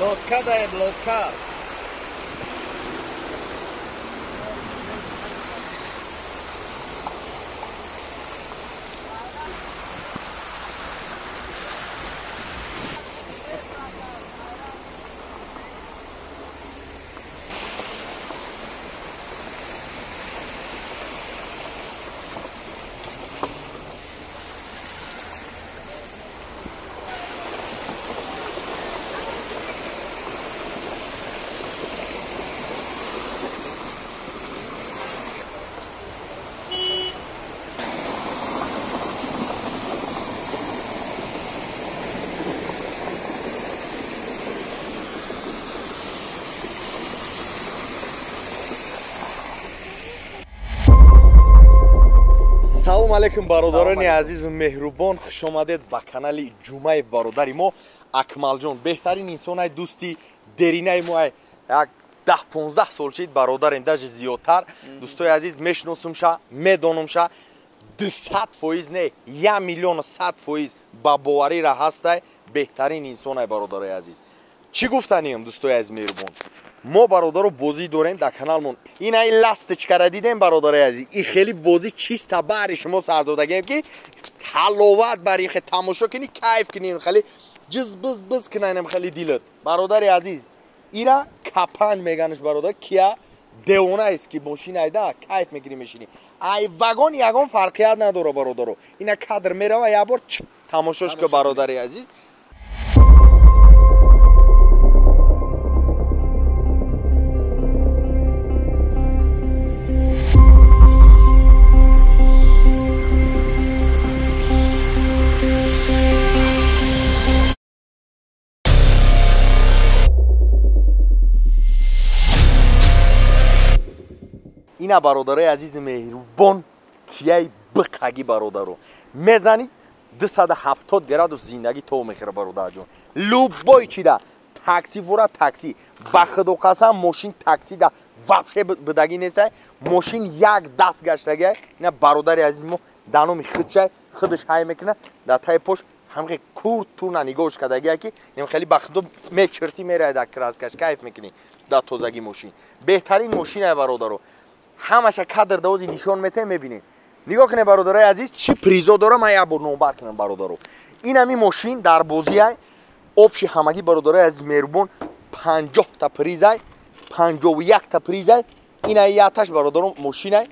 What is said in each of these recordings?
Лодка даем, лодка. Салом алейкум бародарони азизу меҳрубон, хуш омадед ба канали Ҷумаев. Бародари мо Акмалҷон беҳтарин инсонай, дӯсти деринаи мо, як 10-15 сол шид бародарем, даже зиёдтар. Дӯстои азиз, мешиносумша, медонумша, 200% не, 1,100,000% ба боварира ҳастай, беҳтарин инсонай бародарои азиз. Чӣ гуфтанием дӯстои азиз меҳрубон? Мо бародаро бозӣ дорем дар каналмон. Ина ин ласточкара дидем бародарои азиз. И хеле бозӣ чиста бари шумо сар додагем ки ҳаловат бари хе тамошо кунӣ, кайф кунӣ, хеле ҷиз биз биз кунанем хеле дилат. Бародари азиз, ира капан меганаш бародар, кия девона аст ки мошин айда кайф мекунӣ мешинӣ. Ай вагон ягон фарқият надора бародаро. Ина кадр мерава як бор тамошош ки бародари азиз. Ина бародарои азизи меҳрубон, кияи биқаги бародаро мезанид 270 градус зиндагӣ то мехӯра бародарҷон. Любой чида такси фура такси, ба худо қасам мошин такси да вообще бидагӣ нестай, мошин як даст гаштагиай. Ина бародари азизи мо дар номи худшай худаш ҳай мекуна, дар таи пош ҳамхе курт туна нигоҳш кардагиай ки ин хеле ба худо мечиртӣ мерай дар краскаш, кайф мекунӣ дар тозагӣ мошин. Беҳтарин мошинай бародаро. Ҳамаша кадр давози нишон метем, мебинем. Нигоҳ кунед бародарои азиз, чӣ призо дора, ман як бор номбар кунам бародаро. Ин ҳами мошин дар бозиай обши ҳамагӣ бародарои азиз меҳрубон 50 та призай, 51 та призай. Ин ай яташ бародаро мошинай,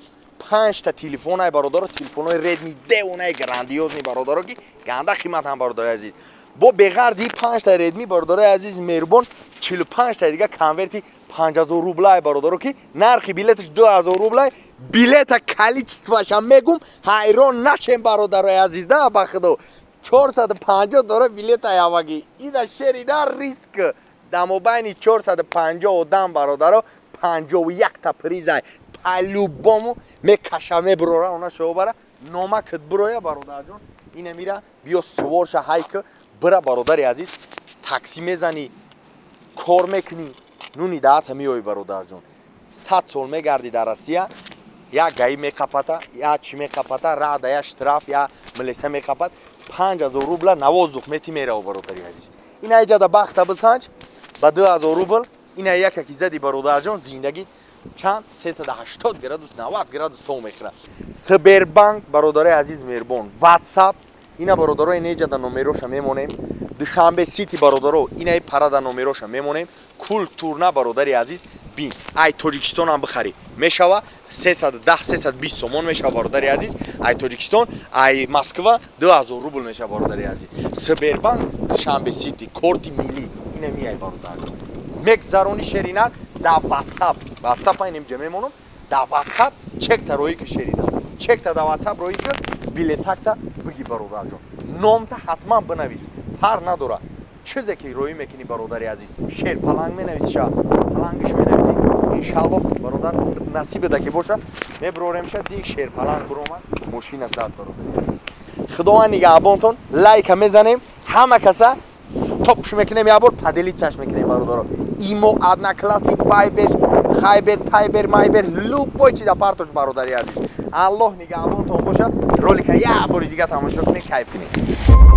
5 та телефонай бародаро, телефонҳои Redmi девонаи грандиозни бародаро ки ганда қимат ҳам бародарои азиз. Бо беғарзи 5 та Redmi бародарои азиз меҳрубон 45 та дига конверти 5000 рублай бародаро ки нархи билеташ 2000 рублай, билета количествоша мегум ҳайрон нашем бародарои азиз, да ба худо 450 дора билета ҳавагӣ. Ина шерина риск дар мобайни 450 одам бародаро 51 та призай по-любому мекаша мебурора, она шобара номакат буроя бародарҷон. Ина мира биё суворша ҳайк бира бародари азиз, такси мезанӣ, кор мекунӣ, нуни даҳата меоӣ бародарҷон. 100 сол мегардӣ дар Россия, як гаи меқапата, як чӣ меқапата, рада, як штраф, як милиса меқапат, 5000 рубла навоздух мети мерава бародари азиз. Ина иҷада бахта бисанҷ ба 2000 рубл, ина яка ки зади бародарҷон, зиндагӣ чанд 380 градус 90 градус то мехӯра. Сбербанк бародари азиз меҳрубон, WhatsApp ина бародаро инеҷада номероша мемонем, Душанбе Сити бародаро инаи парада номероша мемонем, культурна бародари азиз бин, ай Тоҷикистон ҳам бихарӣ мешава 310-320 сомон мешава бародари азиз, ай Тоҷикистон, ай Москва 2000 рубл мешава бародари азиз. Сбербанк, Душанбе Сити, корти миллӣ ина миай бародарҷон. Мегзарони шеринар дар WhatsApp, WhatsApp инемҷа мемонам, дар WhatsApp чекта роӣ ки шеринар, чекта дар WhatsApp роӣ ки билетакта биги бародарҷон. Номта ҳатман бинавис, фарқ надора чизе ки роӣ мекунӣ бародари азиз, шер паланг менависиша, палангиш менависӣ, иншааллоҳ бародар насибеда ки боша мебурорем-ша, диг шер паланг буромад мошина зад бародари азиз. Худованд нигаҳбонтон, лайка мезанем, ҳама каса стопш мекунем, як бор поделитсяш мекунем бародаро. Имо, Одноклассник, Вайбер, Хайбер, Тайбер, Майбер, любой чи да партош бародари азиз. Аллоҳ нигаҳбонтон боша. Ролика як бори дига тамошо кунед, кайф кунед.